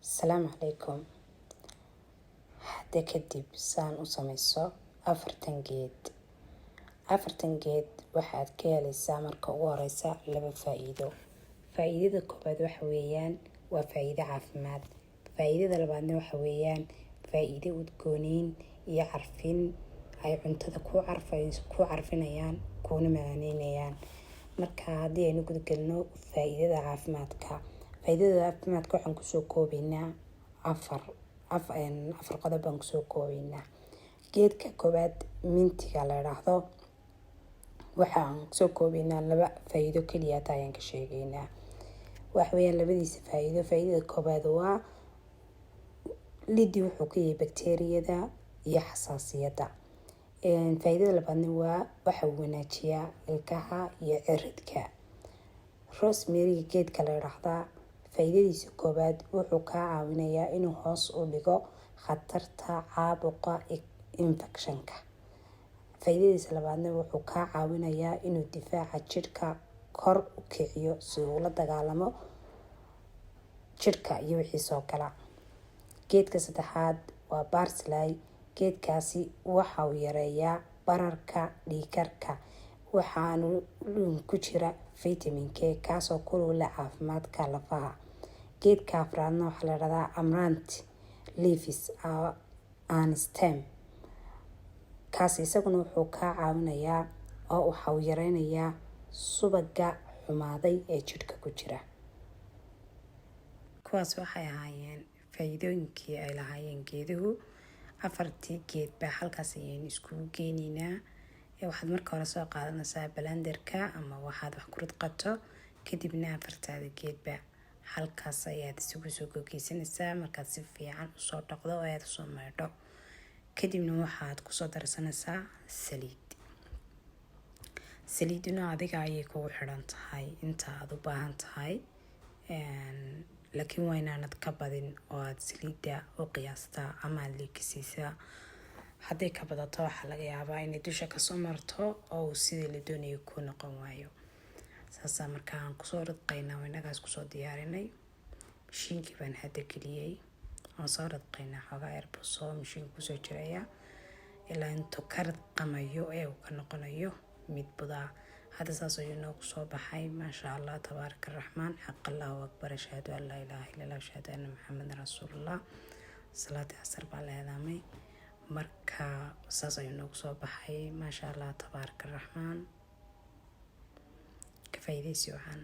Asalaamu calaykum. Hadda kadib saan u sameyso afartan geed. Afartan geed waxaad ka helaysaa marka ugu horeysa laba faa-iido. Faa-iidada koobaad waxa weeyaan waa faa-iido caafimaad. Faa-iidada labaadna waxa weeyaan faa-iido udgooneyn iyo carfin ay cuntada ku carfinayaan, kuuna macaaneynayaan. Marka haddii aynu gudagelno faa-iidada caafimaadka, faa-iidada caafimaadka waxaan kusoo koobeynaa afar qodob baan kusoo koobeynaa. Geedka koowaad, mintiga la idhaahdo, waxaan kusoo koobeynaa laba faa-iido keliya hata ayaan ka sheegeynaa. Waxa weeyaan labadiisa faa-iido: faa-iidada koowaad waa lidi wuxuu ka yahay bakteeriyada iyo xasaasiyadda. Faa-iidada labaadna waa waxa uu wanaajiyaa ilkaha iyo ciridka. Rosemary geedka la idhaahdaa, faa-iidadiisa koowaad wuxuu kaa caawinayaa inuu hoos u dhigo khatarta caabuqa infection-ka. Faa-iidadiisa labaadna wuxuu kaa caawinayaa inuu difaaca jidhka kor u kiciyo si uu la dagaalamo jidhka iyo wixii soo gala. Geedka saddexaad waa parsley. Geedkaasi waxa uu yareeyaa bararka dhiigkarka, waxaanu ku jira vitamin K, kaasoo ku lug leh caafimaadka lafaha. Geedka afraadna waxaa la idhahdaa amaranth leaves and stem. Kaasi isaguna wuxuu kaa caawinayaa oo waxa uu yareynayaa subaga xumaaday ee jidhka ku jira. Kuwaas waxay ahaayeen faa-iidooyinkii ay lahaayeen geeduhu. Afartii geed baa halkaas ayaynu iskugu geyneynaa. Waxaad marka hore soo qaadanaysaa blender-ka ama waxaad wax ku ridqato, kadibna afartaada geedba halkaas ayaad isugu soo gogeysanaysaa. Markaad si fiican usoo dhaqdo oo aad usoo maydho, kadibna waxaad kusoo darsanaysaa saliid. Saliiduna adiga ayay kugu xiran tahay inta aada u baahan tahay, laakiin waa inaanad ka badin oo aada saliidda u qiyaastaa ama aada leekisiisaa. Hadday ka badato, waxaa laga yaabaa inay dusha kasoo marto oo uu sidii la doonayo ku noqon waayo. Saasaa markaa aan kusoo ridqaynaa. Inagaas kusoo diyaarinay. Mashiinkii baan hadda geliyey, waan soo ridqaynaa. Xoogaa yar buu soo mashiinka kusoo jiraya ilaa intuu ka ridqamayo ee uu ka noqonayo mid budaa. Hadda saas ayuu noogu soo baxay. Maasha Allah, tabaaraka Raxmaan, xaq, Allahu akbar, ashhadu an laa ilaaha illa Allah, ashhadu anna Maxamedan rasuulullah. Salaadii casar baa la eedaamay. Marka saas ayuu noogu soo baxay. Maasha Allah, tabaaraka Raxmaan, ka faa'iidaysi wacan.